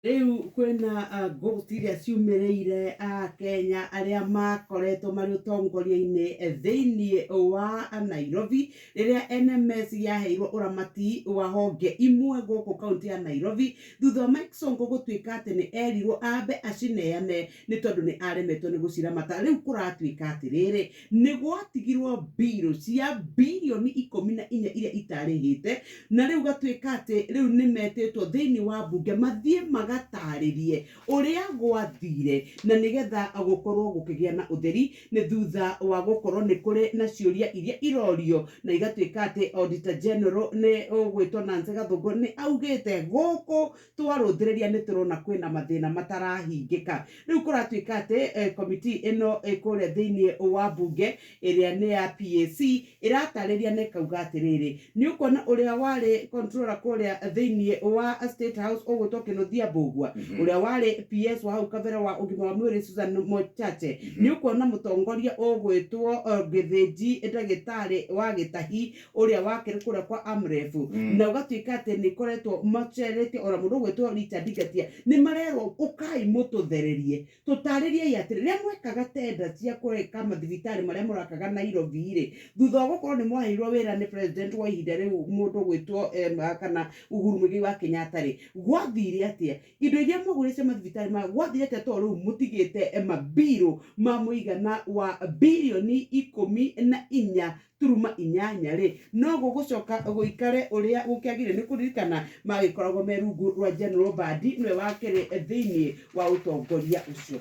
Rĩu kwĩna ghost iria ciumĩrĩire Akenya arĩa makoretwo marĩ ũtongoria-inĩ thĩinĩ wa Nairobi rĩrĩa NMS yaheirwo ũramati wa honge imwe gũkũ kaunti ya Nairobi thutha wa Mike Sonko gũtuĩka atĩ nĩ erirwo ambe acineane nĩ tondũ nĩ aremetwo nĩ gũciramata. Rĩu kũratuĩka atĩrĩrĩ, nĩ gwatigirwo mbirũ cia birioni 14 iria itarĩhĩte, na rĩu gatuĩka atĩ rĩu nĩ metĩtwo thĩinĩ wa mbunge mathiĩ magatarĩrie ũrĩa gwathire na nĩgetha gũkorwo gũkĩgĩa na ũtheri, nĩ thutha wa gũkorwo nĩ kũrĩ na ciũria iria irorio na igatuĩka atĩ Auditor General nĩ ũgwĩtwo Nancy Gathũngũ nĩ augĩte gũkũ twarũthĩrĩria nĩ tũrona kwĩna mathĩna matarahingĩka. Rĩu kũratuĩka atĩ committee ĩno ĩ kũrĩa thĩinĩ wa mbunge ĩrĩa nĩ ya PAC ĩratarĩria na ĩkauga atĩrĩrĩ, nĩ ũkuona ũrĩa warĩ controller kũrĩa thĩinĩ wa State House ũgwĩtwo Kĩnuthia Mbũgua, ũrĩa warĩ PS wa hau kabere wa ũgima wa mwĩrĩ Susan Mochache, nĩ ũkuona mũtongoria ũgwĩtwo Gĩthĩnji ndagĩtarĩ wa Gĩtahi ũrĩa wakĩrĩ kũrĩa kwa Amref, na ũgatuĩka atĩ nĩ ikoretwo macerete ona mũndũ ũgwĩtwo Richard Ngatia, nĩ marerwo ũkai mũtũthererie, tũtarĩriei atĩrĩ, rĩrĩa mwekaga tenda cia gwĩka mathibitarĩ marĩa mũrakaga Nairobi rĩ, thutha wa gũkorwo nĩ mwaheirwo wĩra nĩ president wa ihinda rĩu mũndũ ũgwĩtwo kana Uhuru Muigai wa Kenyatta rĩ, gwathire atĩa? Indo iria mwagũrire cia mathibitarĩ maya gwathire atĩa tondũ rĩu mũtigĩte mabirũ ma mũigana wa birioni 14.8 rĩ, no gũgũcoka gũikare ũrĩa gũkĩagĩrĩire? Nĩ kũririkana magĩkoragwo me rungu rwa General Badi, nĩwe wakĩrĩ thĩinĩ wa ũtongoria ũcio.